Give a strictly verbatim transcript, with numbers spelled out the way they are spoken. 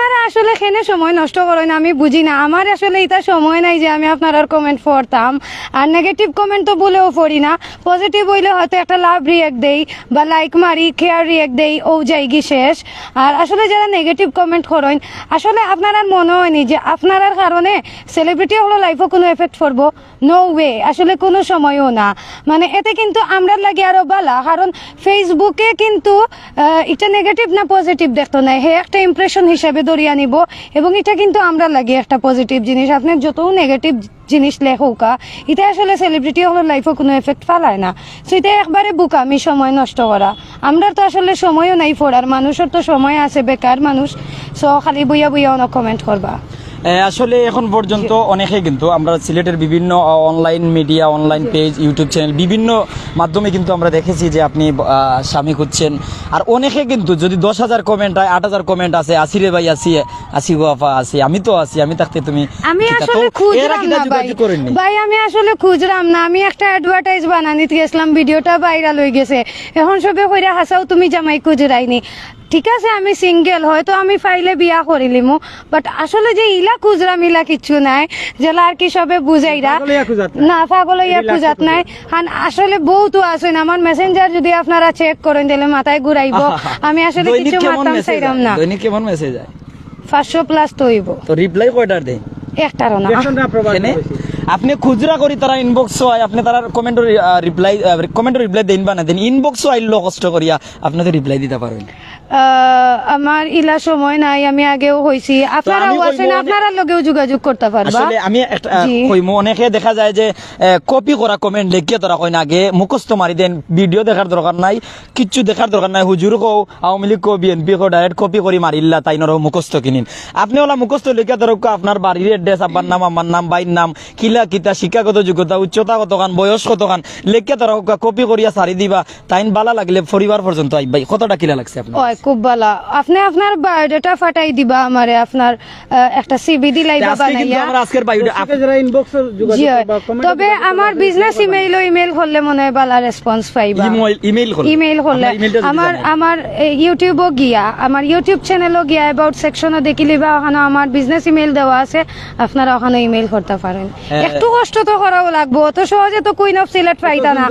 আপনারা আসলে কেনে সময় নষ্ট করইন, আমি বুঝি না। আমার আসলে ইতা সময় নাই যে আমি আপনারার কমেন্ট পড়তাম। আর নেগেটিভ কমেন্ট তো ভুলেও পড়ি না, পজিটিভ অইলে হয়তো একটা লাভ রিয়েক্ট দেই বা লাইক মারি, কেয়ার রিয়েক্ট দেই, ও যাইগি শেষ। আর আসলে যারা নেগেটিভ কমেন্ট করইন, আসলে আপনারার মনে অয়নি যে আপনারার কারণে সেলিব্রিটি অকলর লাইফও কুনু এফেক্ট পড়বো? নো ওয়ে, আসলে কুনু সময়ও না। মানে, এতে কিন্তু আমরার লাগি আরো বালা, কারণ ফেসবুকে কিন্তু আহ, ইটা নেগেটিভ না পজিটিভ দেখতো নায়, হে একটা ইমপ্রেশন হিসাবে ধরিয়া নিবো। এবং ইটা কিন্তু আমরার লাগি একটা পজিটিভ জিনিস। আপনে যতউ নেগেটিভ জিনিস লেখউক্কা, ইটা আসলে সেলিব্রিটি অকলর লাইফও কুনু এফেক্ট ফালায় না। সো ইটা একবারে বুকামি, সময় নষ্ট করা। আমরার তো আসলে সময়ও নাই পড়ার, মানুষর তো সময় আছে, বেকার মানুষ। সো খালি বইয়া বইয়া অনেক কমেন্ট করবা। এ, আসলে এখন পর্যন্ত অনেকে কিন্তু আমরা সিলেটের বিভিন্ন online media, online page, YouTube channel, বিভিন্ন মাধ্যমে কিন্তু আমরা দেখেছি যে আপনি আহ, স্বামী খুঁজছেন। আর অনেকে কিন্তু যদি দশ হাজার কমেন্ট হয়, আট হাজার কমেন্ট আছে, আসি রে ভাই আসি, আসি গো আফা আসি, আমি তো আসি, আমি থাকতে তুমি আমি কিতা? তো আসলে এরা খুঁজরাম কিতা না ভাই। যোগাযোগ করেননি? ভাই, আমি আসলে খুঁজরাম না। আমি একটা অ্যাডভার্টাইজ বানানিত গেছিলাম, ভিডিওটা ভাইরাল অই গেছে। এখন সবে কইরা, "হাছাউ তুমি জামাই খুঁজরায়নি।" ঠিক আছে, আমি সিঙ্গেল, হয়তো আমি পাইলে বিয়া করিলিমু, বাট আসলে যে ইলা খুঁজরাম, ইলা কিচ্ছু নাই। যেলা আর কি সবে বুঝাইরা। পাগল অইয়া খুঁজাত নাই। না, পাগল অইয়া খুঁজাত নাই। হান আসলে বউত আছইন, আমার মেসেঞ্জার যদি আপনারা চেক করইন, তাইলে মাথায় ঘুরাইবো। আমি আসলে দৈনিক কিছু কেমন মারতাম মেসেজ চাইরাম আয়? না। দৈনিক কেমন মেসেজ আয়? পাঁচশো প্লাস তো অইবো। তো রিপ্লাই কয়টার দেয়? একটারও না। একশো না প্রবাদ কেনে? বলেছি। আপনি খুচরা করি তারা ইনবক্সও আয়, আপনি তারার কমেন্টর রিপ্লাই, কমেন্টর রিপ্লাই দেইন বা না দেইন, ইনবক্সও আইলো কষ্ট করিয়া, আপনি তো রিপ্লাই দিতা পারইন। আহ, আমার ইলা সময় নাই, আমি আগেও কইছি। আপনারাও আমি আছইন, কইমু আপনারার লগেও যোগাযোগ করতা পারবা। আসলে আমি একটা আহ, জি। কইমু, অনেকে দেখা যায় যে কপি করা কমেন্ট লেখিয়া তারা কইন আগে মুখস্থ মারি দেন, ভিডিও দেখার দরকার নাই, কিচ্ছু দেখার দরকার নাই। হুজুর কও, আওয়ামী লীগ কও, বিএনপি কও, ডাইরেক্ট কপি করি মারিল্লা, তাইনর মুখস্থ কিনিন। আপনি ওলা মুখস্থ লেখিয়া তারা আপনার বাড়ির অ্যাড্রেস, আব্বার নাম, আম্মার নাম, ভাইর নাম, কিলা কিতা, শিক্ষাগত যোগ্যতা, উচ্চতা কতখান, বয়স কতখান, লেখিয়া তারা কপি করিয়া সারি দিবা। তাইন বালা লাগলে পরিবার পর্যন্ত আইবা। কতটা কিলা লাগছে আপনার? ওই, খুব বালা। আপনি আপনার বায়োডাটা ফাটাই দিবা আমারে, আপনার আহ, একটা সিভি দিলাইবা আজকে কিন্তু বানাইয়া। আমরা আজকের বায়োডাটা আপ- যারা ইনবক্সে জি যোগাযোগ হয়। করবা, কমেন্টে তবে যোগাযোগ আমার করবা, বিজনেস যোগাযোগ করবা। ইমেইলও ইমেইল করলে মনে হয় বালা রেসপন্স পাইবা। ইমেইল, ইমেইল করলে। ইমেইল করলে। আপনার ইমেইলটা যদি আমার জানাই। আমার ইউটিউবও গিয়া, আমার ইউটিউব চ্যানেলও গিয়া, অ্যাবাউট সেকশনও দেখিলিবা, ওখানে আমার বিজনেস ইমেইল দেওয়া আছে, আপনারা ওখানে ইমেইল করতা পারইন। হ্যাঁ। একটু কষ্ট তো করাও লাগবো, অত সহজে তো কুইন অফ সিলেট পাইতা না।